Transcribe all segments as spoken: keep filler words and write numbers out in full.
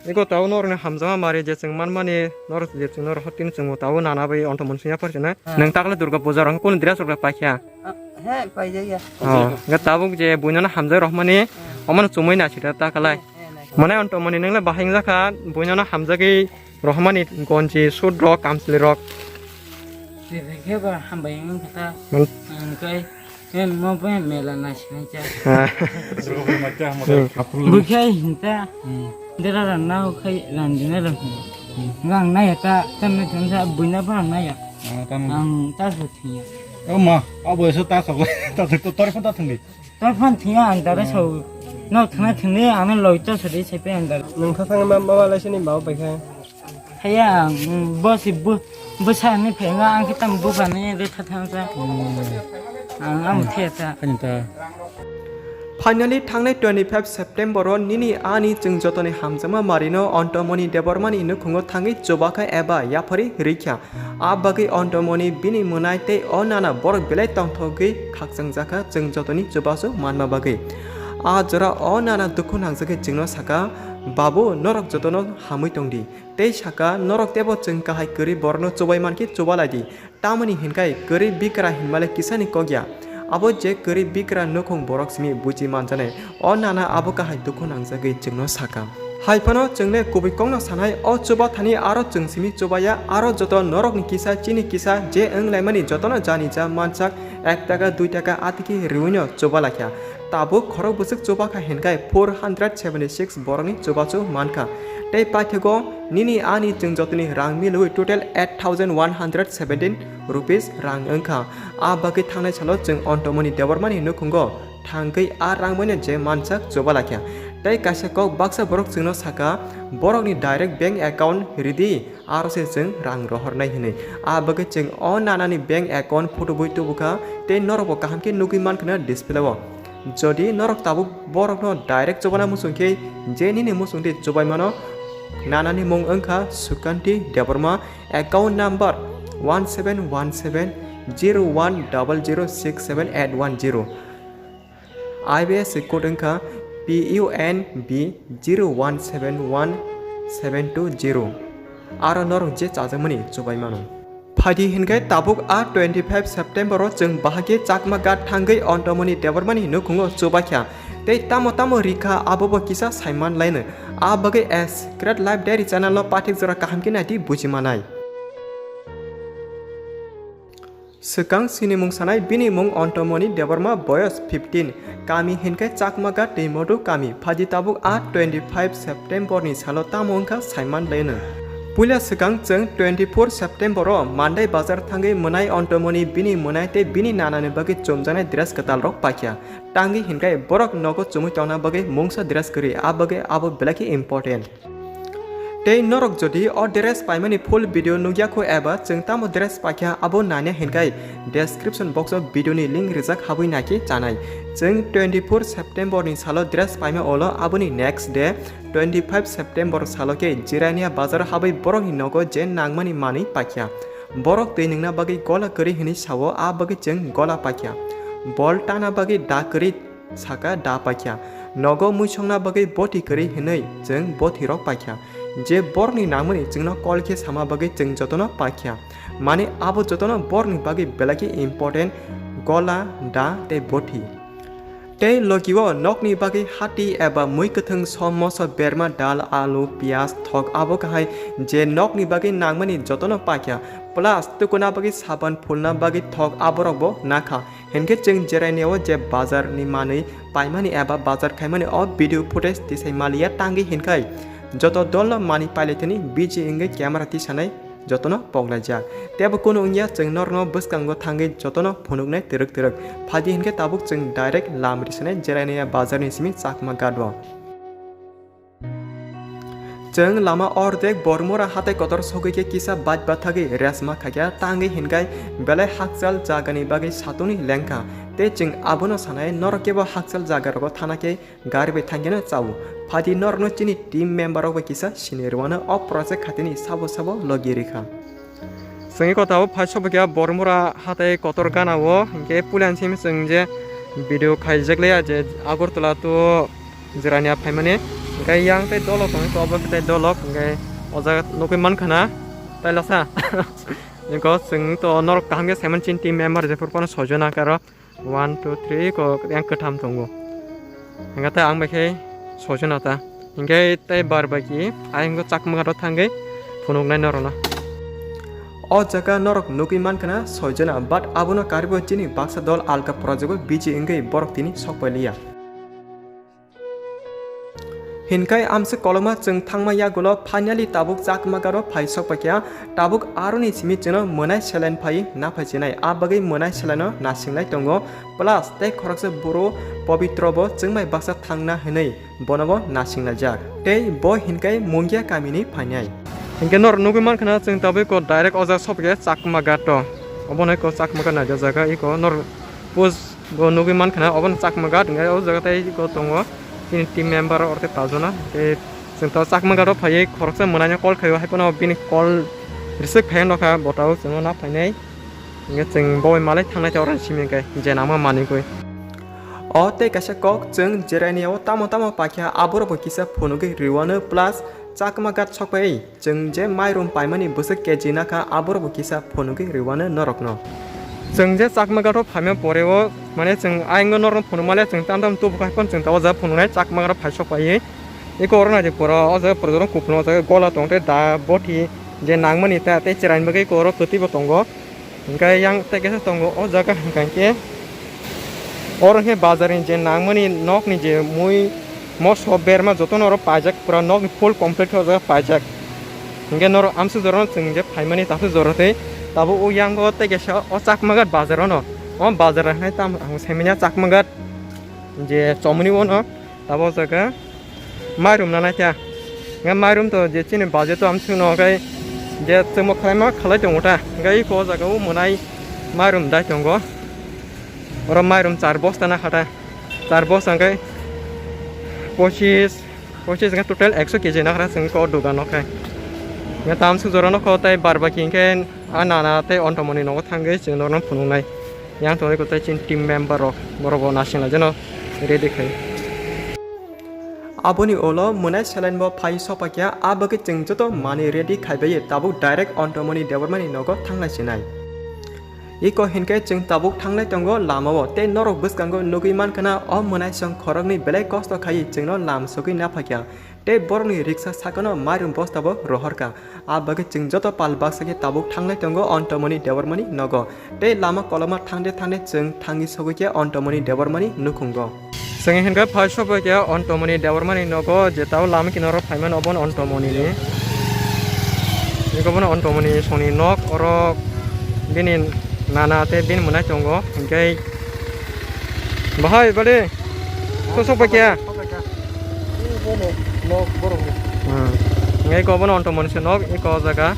Eko tao norokni hamjakma mari je chwng manmani, norok je chwng norok hotini chwngbo tao nana bai onto monsing yapar chana. Ah. Nwng takle Durga puja rok kunu dress rok paikha? Ah, he, paijak ya. Oh, ga tabuk je buinono hamjak rohmani, ah, omano chumui na sita ta kalai. He, he, na. Mane onto mani nwngle bahai wngjakha, buinono hamjagwi rohmani gonji, suit rok, kamchwlwi rok. Twi khe ba hambai wngkha ta. Man- Ang kai. Em, mo bai mela nai sinai cha. Ha. Bwkhe hinta. Hmm. Dera rang na khai rang dina rang. Hmm. Rang na ya ta, tam na thang sa buina pa rang na ya. Ah, tam. Ang ta so thiya. Oh ma, abo eso ta so, ta so, tor phone ta thangdi. Tor phone thiya ang dara so. Hmm. No thana thangdi, ang loi ta so de sepe ang dara. Nung tha thang ma, ma lai sini bau pai kha. Haya, mm, bo si bu, bwsa ni phaima ang khe tamo buphani re tha thang sa. Hmm. Ang amo the ta. Ani ta. Finally, thangnai twenty-five September o nini ani chwng jotoni hamjakma marino Ontomoni Debbarmani nukhungo thangwi chubakha eba yaphari rikha. A bagwi Ontomoni bini mwnai tei o nana borok belai tongthogwi khakchangjakha, chwng jotoni chubachu manma bagwi. A jora o nana dukhu nangjagwi chwngno saka, "Babu, norok jotono hamwi tongdi." Tei saka, "Norok teibo chwng kahai kwrwi borokno chubai mankhe chuba lai di. Tamoni hinkhai kwrwi bikra hinmale kisani kok ya. Abo je kwrwi bikra nukhung borok simi buji manjanai." O nana abo kahai dukhu nangjagwi chwngno saka. Hai phano chwngle kubui kokno sanai, o chuba thani aro chwng simi chuba ya, aro joto norokni kisa chini kisa je wng laimani jotono jani ja mansak ek taka dui taka atiki riwino chuba laikha. Tabuk khorok bwswk chuba kha hinkhai four hundred seventy six borokni chubachu mankha. Tei paithago nini ani chwng jotoni rang milwi total eight thousand one hundred seventeen rupees rang wngkha. A bagwi thangnai salo chwng Ontomoni Debbarmani nukhungo thangwi a rang boino je mansak chuba laikha. Tei kaisa kok baksa borok chwngno saka, borokni direct bank account ridi. Aro se chwng rang rohornai hinwi. A bagwi chwng o nanani bank account photo bui tubukha tei norokbo kaham khe nugwi mankha na display o. Jodi norok tabuk borokno direct chubana muchung khe je nini muchungdi chubai mano, nanani mung wngkha Sukanti Debbarma, account number one seven one seven zero one double zero six seven eight one zero. I B S C code wngkha P U N B zero one seven one seven two zero. Aro norok je chajakmani chubai mano. Phaidi hinkhai tabuk a twenty-five September o chwng bahai khe Chakma Ghat thangwi Ontomoni Debbarmani nukhungo chubaikha. Tei tamo tamo rikha abobo kisa saiman laino. A bagwi S Great Life Diary channel o pathik jora kaham khe naidi buji manai. Swkang sinimung sanai bini mung Ontomoni Debbarma, boyos fifteen, kami hinkhai Chakma Ghat Twimodu kami. Phaidi tabuk a twenty-five September ni salo tamo wngkha saiman laino. Puila swkang chwng twenty-four September o Mandai bazar thangwi mwnai Ontomoni bini mwnai tei bini nanani bagwi chumjaknai dress kwtal rok paikha. Tangwi hinkhai borok nogo chumui tongna bagwi mungsa dress kwrwi, a bagwi abo belai khe important. Tei norok jodi o dress paimani full video nukya kho eba chwng tamo dress paikha abo naina hinkhai description box o video ni link rijak habwi naikhe chanai. Chwng twenty-four September ni salo dress paima olo, aboni next day twenty-five September salo khe Jirania bazar habwi borokni nogo je nangmani manwi paikha. Borok twi nwngna bagwi gola kwrwi hinwi sao, a bagwi chwng gola paikha. Bol tana bagwi da kwrwi saka da paikha. Nogo muisongna bagwi boti kwrwi hinwi chwng botirok paikha. Je borokni nangmani chwngno call khe sama bagwi chwng jotono paikha. Mani abo jotono borokni bagwi belai khe important, gola, da tei boti. Tei logio nokni bagwi hati eba mui kwthwng som moso berma dal, alu, piyaj, thok abo kahai je nokni bagwi nangmani jotono paikha. Plus tukuna bagwi saban phulna bagwi thok aborokbo nakha. Hinkhe chwng Jirania o je bazar ni manwi paimani eba bazar khaimani o video footage tisai maliya tangwi hinkhai joto dolno manwi pailaithani busy wngwi camera tisanai jotono poklaijak. Teibo kunu wngya chwng norokno bwskango thangwi jotono phunuknai twrwk twrwk. Phaidi hinkhe tabuk chwng direct lam risanai Jirania bazar ni simi Chakma Ghat o. Chwng lama ordek Bormura hatai kotor sogwi khe kisa baj bathagwi resma khaikha, tangwi hinkhai belai hakchal jagani bagwi satungni lengkha. Tei chwng abono sanai, norok kebo hakchal jaga rogo thana khe gari bai thangkheno chao. Phaidi norokno chini team member rok bai kisa sini rwano o project khatini sabo sabo logi rikha. Chwngni kota o phai sobokya Bormura hatai kotor gana o, hinkhe puila simi chwng je video khaijak liya je Agartala to Jirania phaimani. Hingke yang tei dolok tongwi ko, obo khe tei dolok, hingke o jaga nugwi mankha na, tei lasa. Hingke chwng to norok kaham khe seventeen team member, jephuru phano soijon nangkha aro. One, two, three, ko yang kwtham tongo. Hingke tei ang bai khe soijon ta. Hingke tei bar bai ki ayang ko Chakma Ghat o thangwi phunuknai norokno. O jaga norok nugwi mankha na soijon, but abono karwi bo chini baksa dol alka project o busy wngwi borok tini sok pai liya. Hinkai amswk koloma chwng thangma yagulo finally tabuk Chakma Ghat o phai sok paikha. Tabuk aroni simi chwngno mwnai selen phai naphai chinai. A bagwi mwnai seleno nasinglai tongo. Plus tei khoroksa buro Pobitro bo chwngbai baksa thangna hinwi bono bo nasinglajak. Tei bo hinkai Mungia kamini phainai. Hinkhe nor nugwi mankha na chwng tabuk ko direct o jaga sopikhe Chakma Ghat o. Obono ko Chakma Ghat naida jaga iko nor post Bo nugwi mankha na, obo no Chakma Ghat hingke o jaga tei iko tongo chini team member orte pajona. Tei chwng to Chakma Ghat o phaiwi khoroksa mwnai no call khaio, hai phano bini call receive khai nokha, bo tabuk chwngno na phainai. Hingke chwng bo bai malai thangnai tei oro simi hingke je nangma manigwi. O tei kaisa kok chwng jerai ni o tamo tamo paikha aborok bo kisa phunugwi rwuano plus Chakma Ghat sokpai. Chwng je mairum paimani bwswk K G nakha, aborokbo kisa phunugwi rwuano norokno. Chwng je Chakma Ghat o phaima pore o, mane chwng ayang norokno phunukma le chwng tam tam tubu khai phano chwng tabuk ja phunuknai Chakma Ghat o phai sok paiwi. Eko oro naidi pura o jaga pura jora kupulung o jaga gola tong tei da boti je nangmani ta tei chwraini bagwi eko oro kwtwi bo tongo. Hingke yang tei kaisa tongo o jaga hingka hingke oro hingke bazar ni je nangmani nok ni je mui moso berma jotono oro paijak pura nok ni full complete o jaga paijak. Hingke norok amsuk jora no chwng je phaimani takhuk jora tei tabuk o yang o tei kaisa o Chakma Ghat bazar o no o bazar o hingke tamo ang saimanya Chakma Ghat je chomoni o no tabuk o jaga. Mairum nanai kha. Nga mairum to je chini budget to amsuk no kai je chwngbo khlaima khalai tongo ta. Nga iko o jaga o mwnai mairum dai tongo. Oro mairum char bosta na khata. Char bosta hwnkhe pochis, pochis hwnkhe total ekso K G na khata chwng ko dugan o khai. Nga tamsuk jora no kho tai bar baki hwnkhe a nana tei ontomoni nogo thangwi chwng norno phunuknai. Yang tongwi kwtai chini team member rok, borok bo naisinglaijano ready khai. Aboni ulo mwnai selainbo phai sopakya, a bagwi chwng joto manwi ready khaibai tabuk direct Ontomoni Debbarmani nogo thanglai sinai. Iko hinkhe chwng tabuk thanglai tongo lamao, tei norok bwskango nugwi mankha na o mwnaisong khoroknwi belai kosto khaiwi chwngno lam sogwi naphakya. Tei borokni riksa sakano mairum bosta bo rohorkha. A bagwi chwng joto pal baksa khe tabuk thanglai tongo Ontomoni Debbarmani nogo. Tei lama koloma thangde thangde chwng thangwi sogwi khe Ontomoni Debbarmani nukhungo. Chwng hinkhe phai sogwi khe Ontomoni Debbarmani nogo, je tabuk lama kinaro phaimani obono Ontomoni ni. Eko bono Ontomoni songni nok, oro bini nana tei bini mwnai tongo. Hinkhe bahai bali. Sok sok paikha. Sok paikha. Bono nok borok ni. Hmm. Ngai ko bono onto monse nok iko jaga.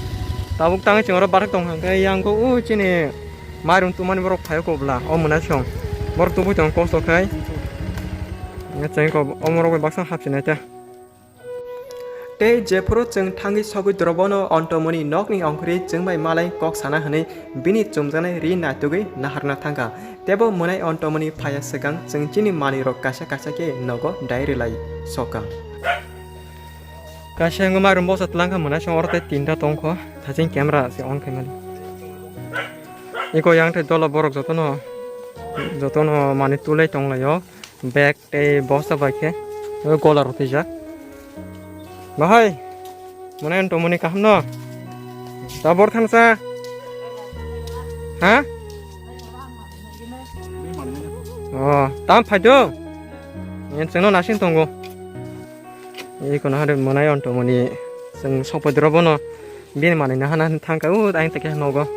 Tabuk tang ching oro bathak tong hang khe yang ko u chini mairum tumani borok phaio ko bla o mwnai song. Borok tubui tong kosto khai. Ngai cheng ko omorok bai baksa hapsinai ta. Tei jephuru chwng thangwi sogwi dorobono Ontomoni nokni ongkhorwi chwng bai malai kok sana hwnwi bini chumjaknai ri naitugwi naharna thangkha. Tebo mwnai Ontomoni phaiya swkang chwng chini manwirok kaisa kaisa khe nogo dai rwlai sokha. Kaisa wngwi mairum bosa twlangkha mwnai song oro tei tinta tongkho thaching camera se on khaimani. Iko yang tei dolo borok jotono jotono manwi tulai tonglaio. Bag tei bosta bai khe o gola rw twijak. Bahai, mwnai Ontomoni kaham no? Tabor thansa? Ha? O, tam phai do? Ngen chwngno nasing tongo. Iko no hade mwnai Ontomoni chwng sokpoi dorobono bini manwi nahana thangkha u ayang teke nogo.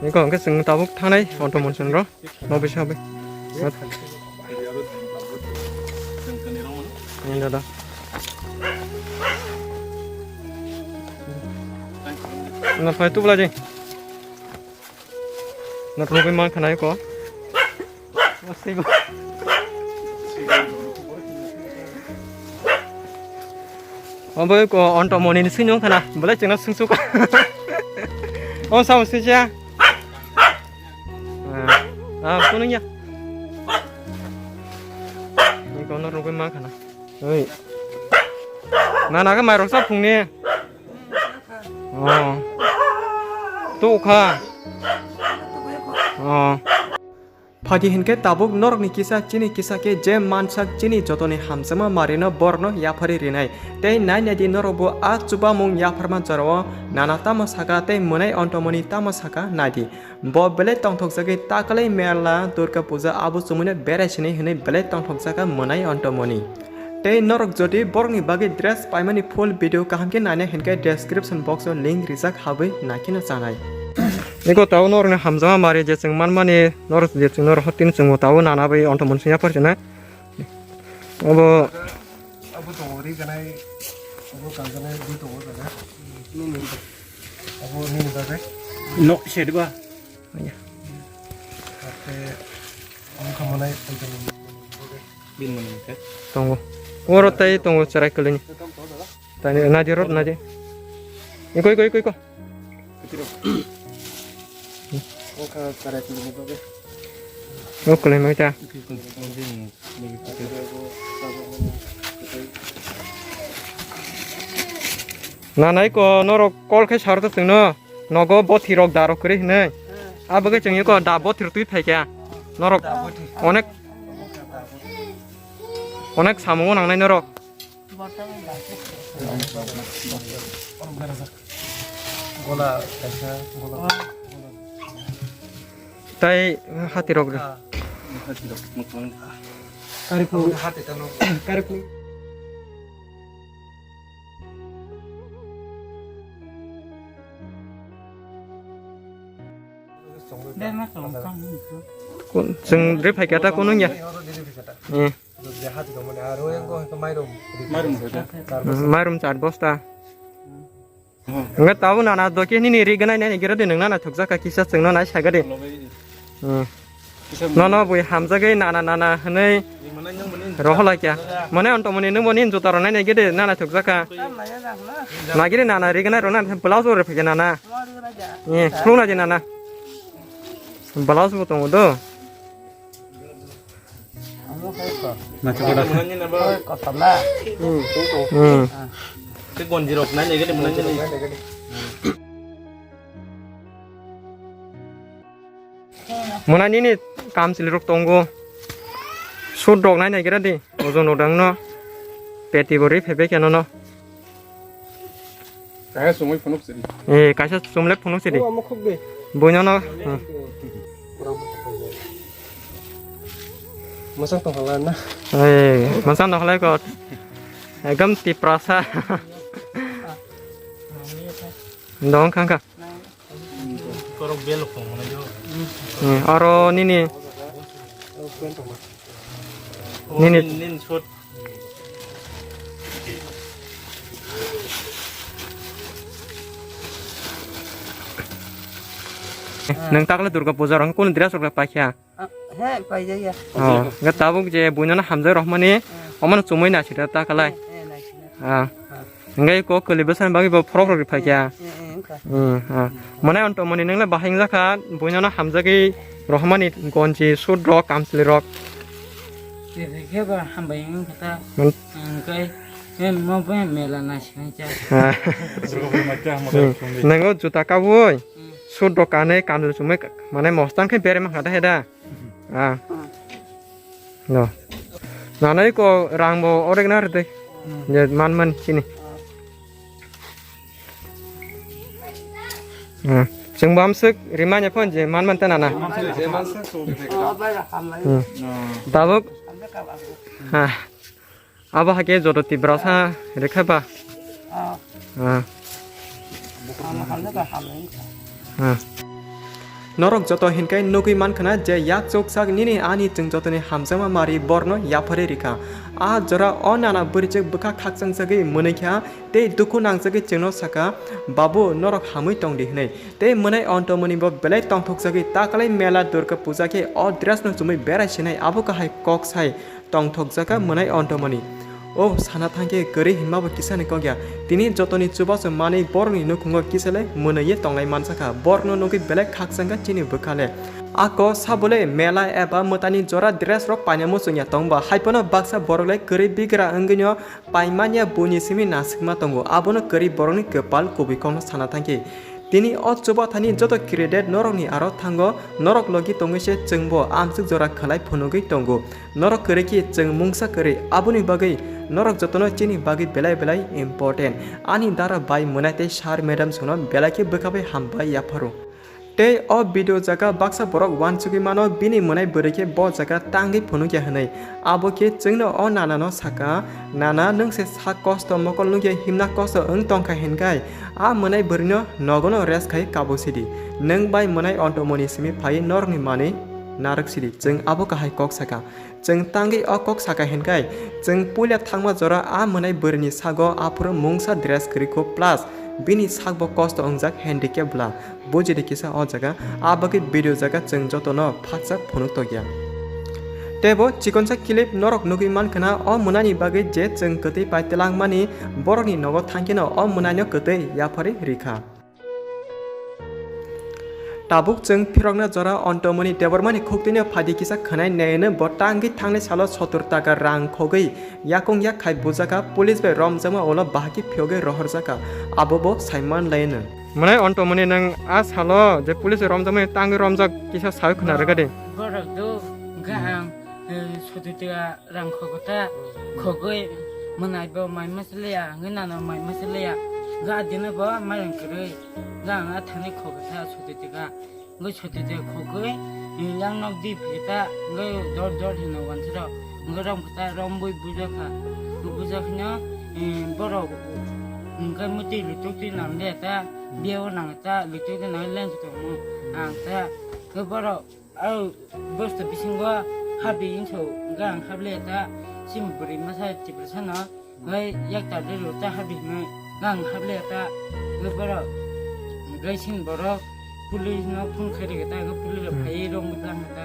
Iko hwnkhe chwng tabuk thanai Ontomoni chwngno. Nobe sabe. Ini dada. Na phai tu belaji. Na tu nobe mang khanai ko. Obo ko Ontomoni ni sini wngkha na. Belai chwngno swngsuk. O sam sija. Ah, ah, kunung ya. Ni kono rungkui mang Nana khe mairok cha phungni? Oh. Tukha. Oh. Phadi hinkhe tabuk norokni kisa chini kisa khe je mansak chini jotoni hamjakma marino borokno yapharwi rinai. Tei nai naidi norokbo a chubamung yapharma jorao nana tamo saka tei mwnai ontomoni tamo saka naidi. Bo belai tongthokjagwi takalai mela Durga Puja abo chumuino berai sinai hwnwi belai tongthokjagwi mwnai ontomoni. Tei norok jodi borokni bagwi dress paimani full video kaham khe naina hinkhe description box o link rijak habwi naikhe no chanai. Eko tao norokni hamjakma mari je chwng manmani norok je chwng norok hotini chwngbo tao nana bai ontomon singya pharchina. Obo Abo tongo ri ganai, abo kanjanai ri tongo jaga. Abo nini bagwi. No, shed ba. Ate, ang kamalai, ang kamalai. Bin mani ke? Tongo. Oro tai tongo cherai kwlwini. Tani nadi rot nadi. Iko, iko, iko, iko. Iko. Ang ka cherai kwlwini bagwi. Iko kwlai mai ta. Nanai ko norok call khe sarwkha chwngno, nogo bothirok darok kwrwi hinwi. Abagwi chwng eko da bothir twi phaikha. Norok onek, onek samungo nangnai norok. Gola kaisa, gola. Tai hatirok. Karikung. Karikung. Chwng ri phaikha ta kunu ya. Eh. Mairum char bosta. Hwnkhe tabuk nana doki nini ri gwnai nai gira de nwng nana thokjak kha kisa chwngno nai saga de. Hmm. Nono bui hamjagwi nana nana hwnwi rohorlai kha. Mane ontomoni nwngbo nini juta rok nai nai gede nana thokjak kha. Nagiri nana ri gwnai rok nana blouse bo rwphai kha nana. Eh, khulukna di nana. Blouse bo tongo do. Macha koda. Kosom na. Hmm. Hmm. Tei gonji rok nai nai gede mwnai nai. Mwnai nini kamchwlwi rok tongo. Sut rok nai nai gira di. Ojon rok dang no. Peti bo ri phai bai khe nono. Kaisa chumui phunuk sidi. Eh, kaisa chumlek phunuk sidi. O, amo khuk de. Buino no. Hmm. Masang tong hala na. Eh, masang tong hala ko. Ekdom Tiprasa. Dong khang kha. Korok bel khong mano jo. Hmm, aro nini. Nini. Nin, nin shot. Nwng takle Durga puja rok kunu dress rok paikha? Ah, he, paijaya. Oh, ga tabuk je buino na hamjak rohmani, hmm, omono chumui naisida takalai. He, he, naisida. Ah. Ah. Hingke kok kwlwi bwsani bagwi bo phorok rok ri phaikha. Eh, eh, wngkha. Hmm, ah. Mane onto mani nwngle bahai wngjakha, buino no hamjagwi rohormani gonji, suit rok, kamchwlwi rok. Khe ba hambai wngkha ta. Hmm. Hingke, eh, mo bo mela naisingcha. Ah. Hmm. Nango juta kabui, hmm, suit rok kanwi, kamchwlwi chumui, mane mostan khe berema kha da he da. Ah. No. Nanai ko rang bo orek na rede. Hmm. Je man man chini. Ah. Chwng bo amswk rimanya phone je man man ta nana. Je man sek so. Hmm. Tabuk. Ah. Abo hai khe joto Tiprasa rikha ba? Ah. Ah. Ah. Norok joto hinkai nugwi mankha na je yak chuksak nini ani chwng jotoni hamjakma mari borno yapharwi rikha. A jora o nana bwrwichwk bwkha khakchangchagwi mwnwi kha tei dukhu nangjagwi chwngno sakha, "Babu, norok hamwi tongdi," hwnwi. Tei mwnai ontomoni bo belai tongthokjagwi takalai mela Durga puja khe o dress no chumui berai sinai abo kahai kok sai. Tongthokjaka mwnai ontomoni. O sana thangkhe kwrwi hinmabo kisani kok ya. Tini jotoni chubachu manwi borokni nukhungo kisalai mwnwiwi tonglai mansakha. Borokno nugwi belai khakchangkha chini bwkhale. Ako sabole mela eba mwtani jora dress rok paina muchungya tongba, haiphano baksa borok le kwrwi bigra wngwino paimanya buini simi nasikma tongo, abono kwrwi borokni kwpal kubui kokno sana thangkhe. Tini o chubathani joto credit norokni aro thango, norok logi tongwi se chwngbo amsuk jora khwlai phunugwi tongo. Norok kwrwi khe chwng mungsa kwrwi, aboni bagwi norok jotono chini bagwi belai belai important. Ani dara bai mwnai tei sir madam songno belai khe bwkha bai hambai yapharo. Tei o video jaga baksa borok uansugwi mano bini mwnai bwrwi khe bo jaga tangwi phunukya hwnwi. Abo khe chwngno o nanano saka, "Nana, nwng se sak kosto mokol nukya himna kosto wng tongkha hinkai a mwnai bwrwino nogono rest khai kabo sidi. Nwng bai mwnai ontomoni simi phaiwi norokni manwi narwk sidi." Chwng abo kahai kok saka. Chwng tangwi o kok saka hinkai, chwng puila thangma jora a mwnai bwrwini sago aphuru mungsa dress kwrwi kho plus bini sakbo kosto wngjak handicap bwla. Bujidi kisa o jaga, a bagwi video jaga chwng jotono phatsa phunuk tokya. Teibo chikonsa clip norok nugwi mankha na o mwnani bagwi je chwng kwtwi pai twlangmani borokni nogo thangkheno o mwnaino kwtwi yapharwi rikha. Tabuk chwng phirokna jora Ontomoni Debbarmani khuktwino phaidi kisa khwnai naiano bo tangwi thangnai salo sotor taka rang khogwi yakung yak khai bujakha, police bai romjakma ulo bahai khe phiyogwi rohorjakha, abo bo saiman laiano. Mwnai Ontomoni nwng a salo je police bai romjakmani tangwi romjak kisa sawi khwna rwgadi. Borok do ga ang, eh, sotor taka rang khogota, khogwi mwnai bo mai masa leya, hwnwi nano mai masa leya. Ga dino bo mairang kwrwi, ga ang a thani khogota sotwi teka. Hwnwi sotwi teka khogwi, yang nok di phikita, hwnwi dor dor hino wansiro. Hwnwi rom kota, rom bui bujakha. Bujakha no, eh, borok, hwnwi muti lutuk twi nang leya ta, biya o nang ta, lutuk twi nang lens tongmo. Ang ta, hwnwi borok, Au, bosta bisingo habi inso gang hable ta sim buri masa tiprasa no, gai yak ta de ta habi no gang hable ta, gai boro, gai sin boro, police no phone khairi ta, gai police rok phai rong bwtang ta,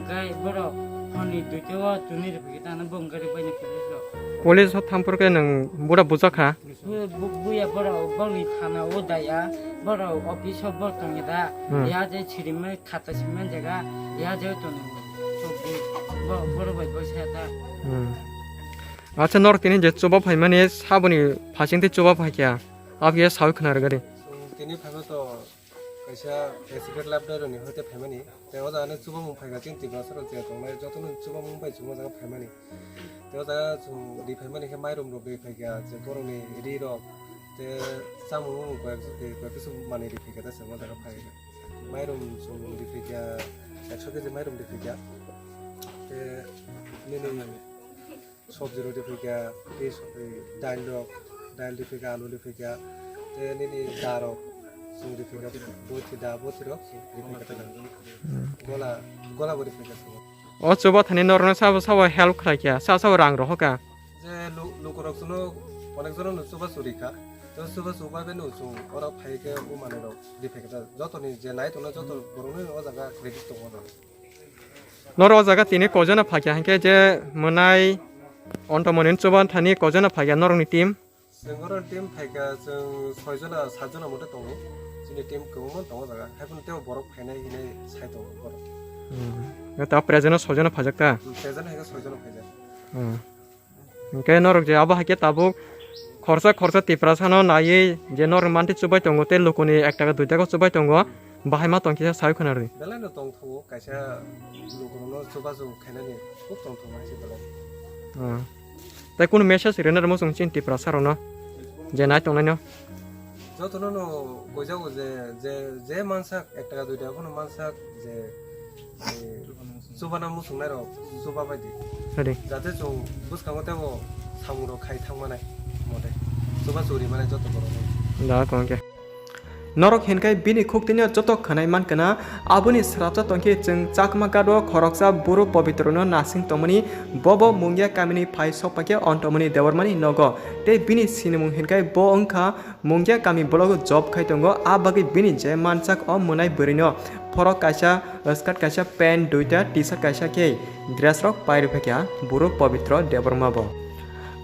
gai boro, honi duite o tuni rok ta no bong gari bai ni police rok. Police o thampor ke nang bura bujak kha? Bu-, bu-, buya borok boni thana o daya, borok office o bo tongya da, hmm, ya je sirimai khata sirimai jaga, ya je tongo. So, bu-, bo-, borok bai bo saya ta. Hmm. Acha, norok tini je chuba phaimani saboni phasing tei chuba phaikya, aboni sawi khwna rwgadi. So, tini phano to kaisa accident lab dai roni hoite phaimani. Tei o jaga no chubamung phaikha chini Tiprasa rok je tongnai jotono chubamung bai chwng o jaga phaimani. Tei o jaga chwng ri phaimani khe mairum rok ri phaikha, je borokni ri rok tei chamung mung koi koi kisu manwi ri phaikha tei chwng o jaga phaikha. Mairum chwng ri phaikha, ekso kg mairum ri phaikha. Tei nini Sobji rok riphaikha, tei so-, tei dail rok, dail riphaikha, alu riphaikha, tei nini da rok, chwng riphaikha, bothi da, bothi rok riphaikha tei gola, gola bo riphaikha chwng. O chuba thani norokno sabo sabo help khlaikha, sa sabo rang rohorkha. Je lu-, lukurok chwngno onek jono no chuba churikha, tei chuba chuba bai no chwng oro phaikhe o manwi rok riphaikha, jotoni je nai tongna joto borokno o jaga credit tongo. Norok o jaga tini koijono phaikha hinkhe je mwnai Ontomoni chuba thani koijono phaikha norokni team? Chwng oro team phaikha, chwng soijono satjono mote tongo. Chini team kwbangma tongo jaga. Haiphano teibo borok phainai hinwi sai tongo borok. Hmm. Ta present o soijono phaijak ta? Hmm, present haikhe soijono phaijak. Hmm. Hinkhe norok je abo haikhe tabuk khorsa khorsa Tiprasano naiwi je norok manti chubai tongo tei lukuni ek taka dui taka chubai tongo, bahai ma tongkhe sawi khwna rw. Belai no tongthogo, kaisa lukurokno chubachu khainani khub tongthogo haise belai. Ah. Tei kunu message rwna rwmo chwng chini Tiprasa rokno je nai tongnaino? Jotono no koijago je, je, je mansak ek taka dui taka phano mansak je, eh, chubana muchungnai rok chuba bai di. Ready. Jate chwng bwskango teibo samung rok khai thang manai mote. Chuba churi manai joto borok no. Da, tong khe. Norok hinkhai bini khuktwino joto khwnai mankha na, aboni srapsa tongkhe chwng Chakma Ghat o khoroksa buru Pobitrono nasing tongmani, bobo Mungia kamini phai sokphaikhe Ontomoni Debbarmani nogo. Tei bini sinimung hinkhai bo wngkha Mungia kami blogo job khai tongo, a bagwi bini je mansak o mwnai bwrwino phorok kaisa, skirt kaisa, pant duita, T-shirt kaisa khe dress rok pai rwphaikha buru Pobitro Debbarma bo.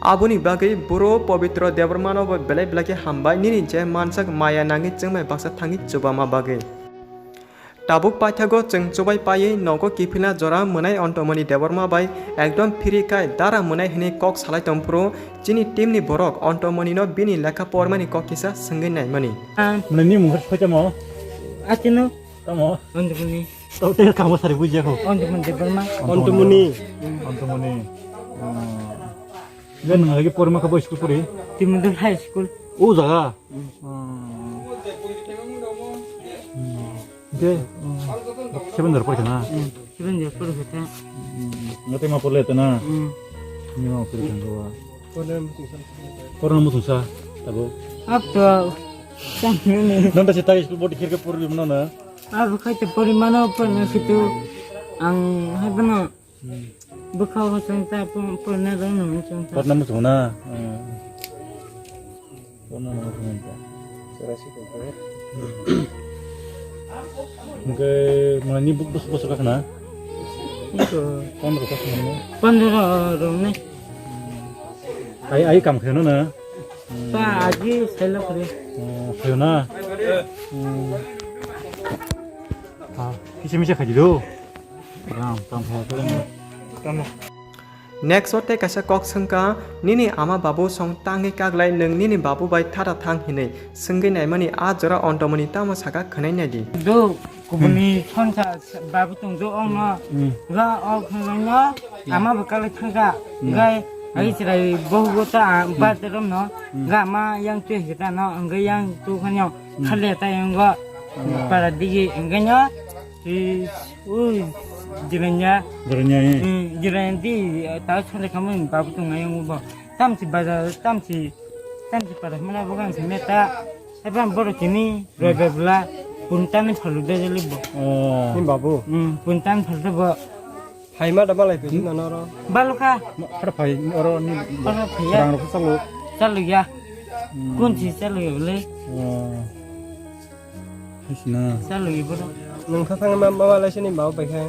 Aboni bagwi buru Pobitro Debbarma no bo belai belai khe hambai, nini je mansak maya nangwi chwngmai baksa thangwi chubama bagwi. Tabuk paithago chwng chubai paiwi nogo kiphilna jora Mwnai Ontomoni Debbarma bai ekdom phiri khai dara mwnai hwnwi kok salai tongphuru chini team ni borok Ontomoni no bini lekha pormani kok kisa swngwi naimani. Mwnai ni mung khe soitamo? Atino. Tamo? Ontomoni. Tamo tei kamo sari bujiya kho. Ontomoni Debbarma. Ontomoni. Ontomoni. Hmm. Ibe nwng agi porima kha bo school pori? Timundul High School. O jaga? Hmm. Hmm. Ibe, hmm, seven dor pori na? Hmm. Seven dor pori kha. Hmm. Ngate ma porle ta na? Hmm. Ni ma pori kha ba. Porna musungsa tabo. Ab to. Nonta se tai school body khirke pori mano na? Ab khai te pori mano porna situ. Ang hai bana. Hmm. Bwkha o chwng ta pon-, porna rwng nung chwng ta. Porna muchung na? Hmm. Porna muchung ta. Hwnkhe mwnai ni bus-, bus-, bosor kakna? Ito. Pondro kakna ni? Pondro rwng ni. Ai, ai kam khaino na? Ta aji selo kore. Oh, khayo na? Hmm. Ah, kisa misa khaji do. Ram, tam ho, tam ho. Next o tei kaisa kok swngkha, "Nini ama babu song tangwi kaglai, nwng nini babu bai thata thang," hinwi swngwi naimani a jora Ontomoni tamo saka khwnai naidi. Do, kubuni, hmm, sonsa babu tong do ongno. Hmm. Ga o khwnai no, hmm, ama bo kaglai thangkha. Hmm. Gai, hmm, ai chwrai bohu bo ta, hmm, ba terom no. Hmm. Ga ma yang twi hita no, ang ga yang tu khanyo. Hmm. Khale ta yang go. Hmm. Para digi, ang ga no. Ui, ui, jiranya. Jiranya, eh. Hmm, jiranya di, ta sore kamu babu tu ngayung bo. Tamsi bazar, tamsi, tamsi pada mana bukan si meta. Apa baru kini, hmm, roi bebla, puntan ni phalu de jeli bo. Oh. Ni babu. Hmm, puntan phalu de bo. Hai ma da malai pe sina noro. Baluka. Ada pai oro ni. Oro pai ya. Rang ro salu. Salu ya. Hmm. Kunsi salu ya bole. Oh. Sina. Salu ibu. Nung kha thang ma ma lai sini bau pai kha.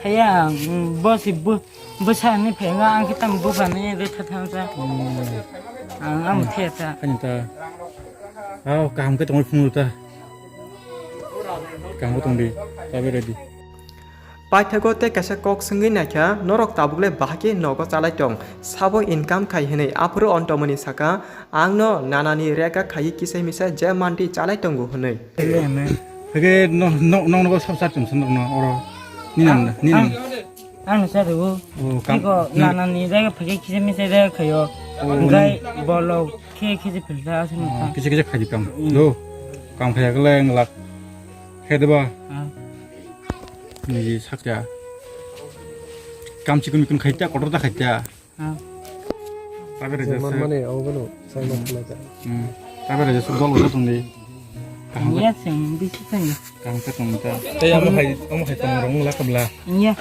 Haya, mm, bosi bu, bwsa ni phenga ang kitam buphani re tha thang sa. Hmm. Ang am the ta. Kani ta. Aw, kaham khe tongwi phungu ta. Kaham khe tongdi. Tabe ready. Paithago tei kaisa kok swngwi naikha, "Norok tabukle bahai khe nogo chalai tong, sabo income khai?" hwnwi. Aphuru Ontomoni saka, "Ang no nanani rega khaiwi kisa misa je manti chalai tongo," hwnwi. Hwnkhe no, no, no, nogo sab sar chum swnok no oro. Ni nam, ni nam. Ang, ang sa rwo. Oh, kam, tiko ni nanani rega phai kisa misa rega khayo. Oh, hwnkhe ni bolok khe kisa philta aswk. Oh, kisa kisa khaidi kam. Mm. Do. Kam khaya kle nglak. Khe de ba? Ah. Niji sakya. Kam chikun mikun khaita, kotor ta khaita. Ah. Tabe reja man se. Mane, abo gano, sai man khna ka. Hmm. Tabe reja se dol wala tongdi. Kaham ka. Iya, seng, bisi seng. Kaham ka tong ta. Tei amo hai, amo hai tong rong la kabla. Iya.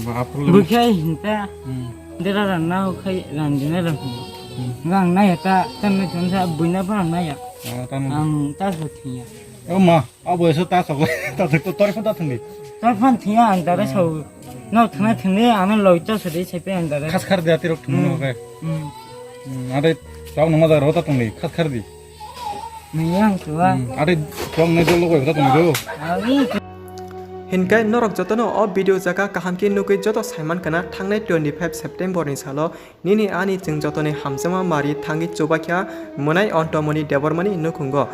Ba apul. Bukhai hinta. Hmm. Dera ranna khai randina ram. Hmm. Ngang na ya ta, tan na chon sa buina pa na ya. Oh, tan. Ang ta so thiya. Oh ma. Abo eso ta sok, ta sok, to tor phone ta thangdi. Tor phone thiya ang dare so. No thangna thangdi, ano loi to sodi sepe ang dare. Khas khar de atirok thangno ke. Hmm. Hmm, ade tau no majar rota thangdi, khas khar di. Niyang tuwa. Hmm, ade tong ne jolo ko ta thangdi. Hinkhe norok jotono o video jaga kaham khe nugwi joto saiman kana thangnai twenty five September ni salo. Nini ani chwng jotoni hamjakma mari thangwi chubakha Mwnai Ontomoni Debbarmani nukhungo.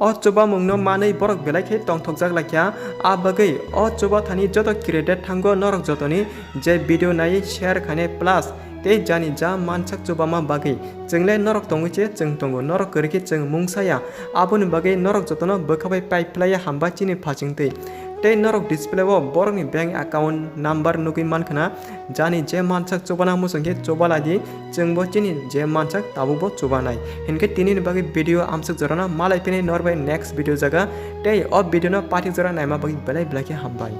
O chubamungno manwi borok belai khe tongthokjak laikha. A bagwi o chubathani joto credit thango norok jotoni je video naiwi share khainai plus tei jani ja mansak chubama bagwi. Chwngle norok tongwi se chwng tongo, norok kwrwi khe chwng mungsaya. Aboni bagwi norok jotono bwkha bai pai phlaiya hamba chini phachingtwi. Tei norok display o borokni bank account number nugwi mankhana. Jani je mansak chubana muchung khe chubalai di, chwngbo chini je mansak tabukbo chubanai. Hinkhe tinini bagwi video amsuk jorano malai phini norbai next video jaga tei o video no pathik jora naima bagwi belai belai khe hambai.